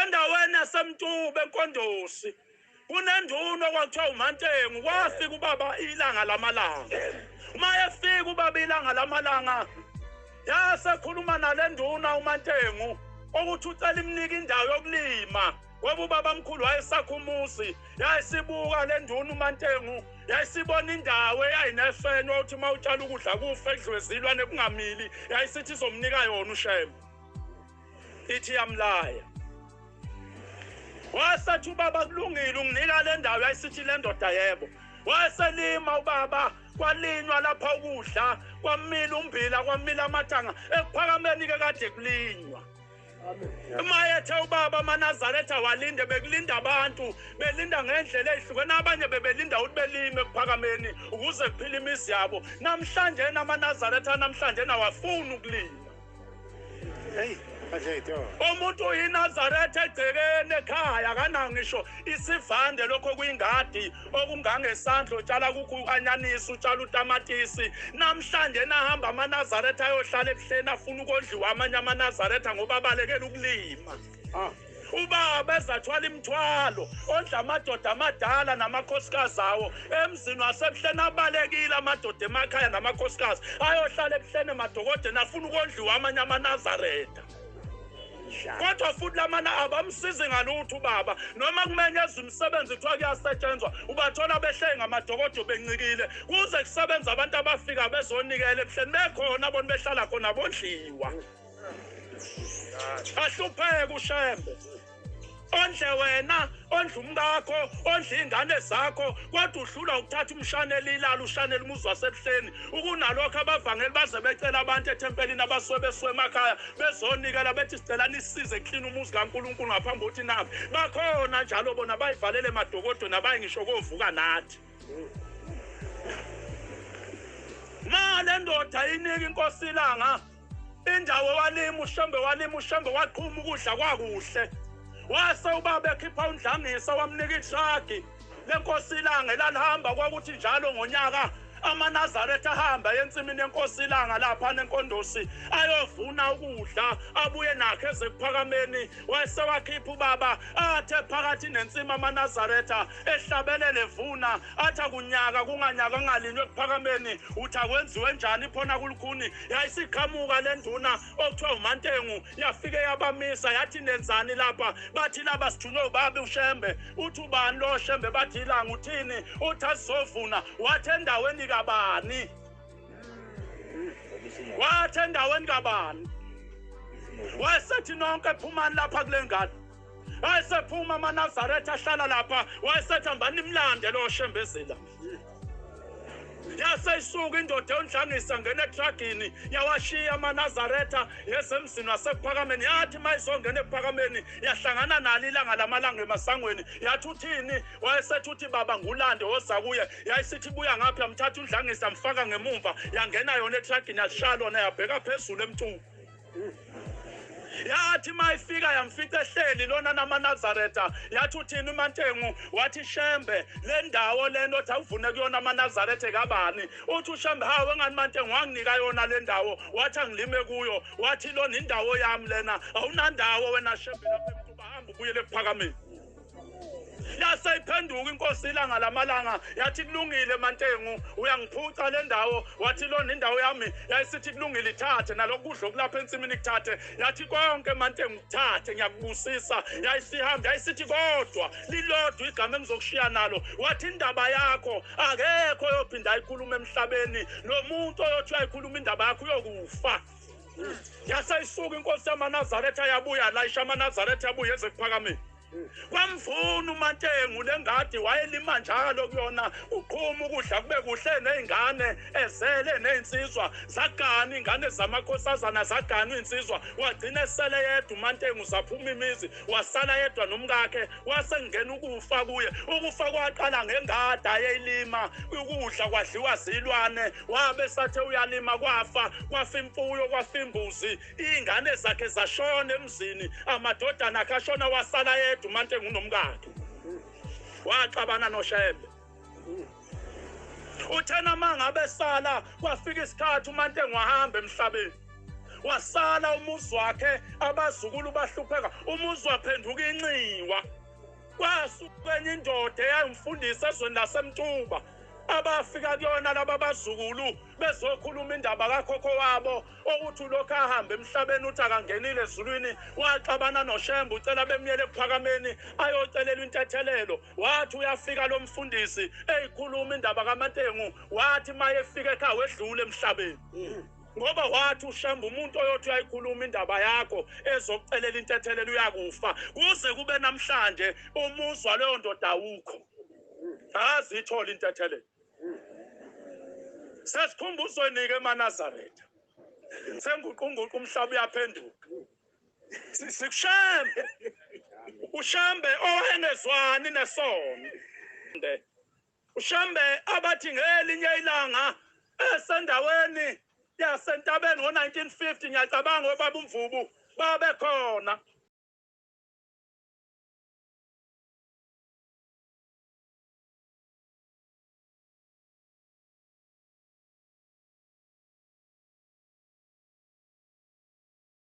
Endaweni yaseMtube eNkondosi kunenduna okwakuthiwa uMantengu, kwafika ubaba ilanga lamalanga. Uma efika ubaba ilanga lamalanga, yasekhuluma nale nduna uMantengu ukuthi ucela imnike indawo yokulima, ngoba ubaba mkhulu wayesakha umuzi. Yayisibuka le nduna uMantengu, yayisibona indawo eyayinefeno ukuthi uma utshala ukudla kufe kudliwe zilwane kungamili, yayisithi izomnika yona uShembe, ithi yamlaya. Wasethi ubaba kulungile unginika le ndawo, yayisithi le ndoda yebo. Wayeselima ubaba, kwalinywa lapha ukudla, kwamila umbila, kwamila amathanga, ekuphakameni-ke kade kulinywa. Uma yethe ubaba amaNazaretha walinde, bekulinda abantu, belinda ngendlela ezihlukene, abanye bebelinda ukuthi belime ekuphakameni ukuze kuphile imizi yabo. Namhlanje amaNazaretha namhlanje awafuni ukulima. Hey, umuntu uyiNazaretha egcekeni ekhaya akanawo ngisho isivande lokho kuyingadi okungangesandla, utshala kukho u-anyanisi, utshala utamatisi. Namhlanje nahamba amaNazaretha ayohlala ebuhleni, afuna ukondliwa amanye amaNazaretha ngoba abalekela ukulima. Ubaba ezathwala imithwalo ondla amadoda amadala namakhosikazi awo emzini wasebuhleni, abalekile amadoda emakhaya namakhosikazi ayohlala ebuhleni emadokodeni, afuna ukondliwa amanye amaNazaretha. Kodwa futhi lamana abamsizi ngalutho ubaba, noma kumenyezwa imisebenzi kuthiwa kuyasetshenzwa, ubathola behleli ngamadokodo bencikile, kuze kusebenza abantu abafika bezonikela ebuhleni, bekhona bona behlala khona bondliwa. Ahlupheke uShembe, ondle wena, ondle umkakho, ondle iy'ngane zakho, kodwa udlula ukuthatha umshanelo ilala ushanele umuzi wasebuhleni. Ukunalokho abavangeli baze becela abantu ethempelini abasuke besuke emakhaya bezonikela bethi sicela nisisize kuklina umuzi kaNkulunkulu ngaphambi kokuthi nabe bakhona njalo bona bayivalele emadokodweni, abayi ngisho kovuka nathi. Ma le ndoda inika inkosi ilanga indawo, walima uShembe, walima uShembe, waqhuma ukudla kwakuhle. Wase ubaba ekhipha uNdlangisa wamnika itraki lenkosi ilanga elalihamba, kwakuthi njalo ngonyaka amaNazaretha ahamba ensimini yenkosi ilanga lapha nenkondosi ayovuna ukudla abuye nakho ezekuphakameni. Wayesewakhipha ubaba, athe phakathi nensimi amaNazaretha ehlabelele evuna, athi akunyaka kunganyaka kungalinywa ekuphakameni, uthi akwenziwe njani phona kulukhuni. Yayisiqhamuka le nduna okuthiwa uMantengu, yafike yabamisa yathi nenzani lapha? Bathi laba sithunywe ubaba uShembe. Uthi ubani lo Shembe? Bathi ilanga. Uthini? Uthi asizovuna. Wathi endaweni kabani? Wathi endaweni kabani? Wayesethi nonke phumani lapha kule ngane. Wayesephuma amaNazaretha ahlala lapha, wayesethi hambani nimlande lo Shembe ezila. Yaseyisuka indoda yondlangisa ngena etragini, yawashiya amaNazaretha yesemzini wasekuphakameni. Yathi uma izongena ekuphakameni yahlangana nalo ilanga lamalanga emasangweni, yathi uthini? Wayesethi uthi baba ngulande woza kuye. Yayisithi buya ngaphi, yamthatha undlangisa yamfaka ngemumva, yangena yona etragini, yashaya lona yabheka phezulu emtuku. Yathi uma ifika yamfica ehleli lona namaNazaretha, yathi uthini uMantengu? Wathi Shembe le ndawo lena othi awuvune kuyona amaNazaretha kabani? Uthi uShembe hawu engani Mantengu wanginika yona le ndawo, wathi angilime kuyo. Wathi lona indawo yami lena, awunandawo wena Shembe lapha eMtuba, hamba ubuyele ekuphakameni. Yaseyiphenduka inkosi ilanga lamalanga, yathi kulungile Mantengu uyangiphuca le ndawo. Wathi lona indawo yami. Yayisithi kulungile ithathe nalokudla okulapha ensimini kuthathe. Yathi konke Mantengu kuthathe, ngiyakubusisa. Yayisihamba yayisithi kodwa lilodwa igama engizokushiya nalo. Wathi indaba yakho akekho oyophinda ayikhulume emhlabeni, lo muntu oyothi uyayikhuluma indaba yakho uyokufa. Yaseyisuka inkosi yamaNazaretha yabuya layisha amaNazaretha yabuya ezekuphakameni. Kwamvuna uMantengu lengadi wayelima njalo kuyona, uqhuma ukudla kube kuhle, nezingane ezele nezinsizwa zagana, ingane zamakhosazana zagana insizwa. Wagcina esele yedwa uMantengu, zaphuma imizi, wasala yedwa nomkakhe. Wasengena ukufa kuye, ukufa kwaqala ngengadi ayeyilima, ukudla kwadliwa zilwane. Wabe sathe uyalima kwafa, kwafa imfuyo, kwafa imbuzi, iy'ngane zakhe zashona emzini, amadodana akhe ashona, wasala yedwa uMantengu nomkakhe. Waxabana noShembe. Uthena uma ngabe sala kwafika isikhathi uMantengu wahamba emhlabeni. Wasala umuzi wakhe, abazukulu bahlupheka, umuzi waphenduka inxiwa. Kwasuka enye indoda eyayimfundisi ezweni laseMtuba, abafika kuyona laba bazukulu bezokhuluma indaba kakhokho wabo, okuthi lokhu ahambe emhlabeni uthi akangenile ezulwini, waxabana noShembe, ucela bemyele ekuphakameni ayocelelwa intethelelo. Wathi uyafika lo mfundisi eyikhuluma indaba kaMantengu, wathi maye efika ekhaya wedlule emhlabeni. Ngoba wathi uShembe umuntu oyothi uyayikhuluma indaba yakho ezokucelela intethelelo uyakufa. Kuze kube namhlanje umuzwa leyo ndoda awukho, akazithola intethelelo. Sesikhumbuzweni-ke emaNazaretha, senguqunguqu umhlaba uyaphenduka. SikuShembe, uShembe owayengezwani nesono. uShembe abathi ngelinye ilanga esendaweni yasentabeni ngo-1950, ngiyacabanga obaba uMvubu babekhona.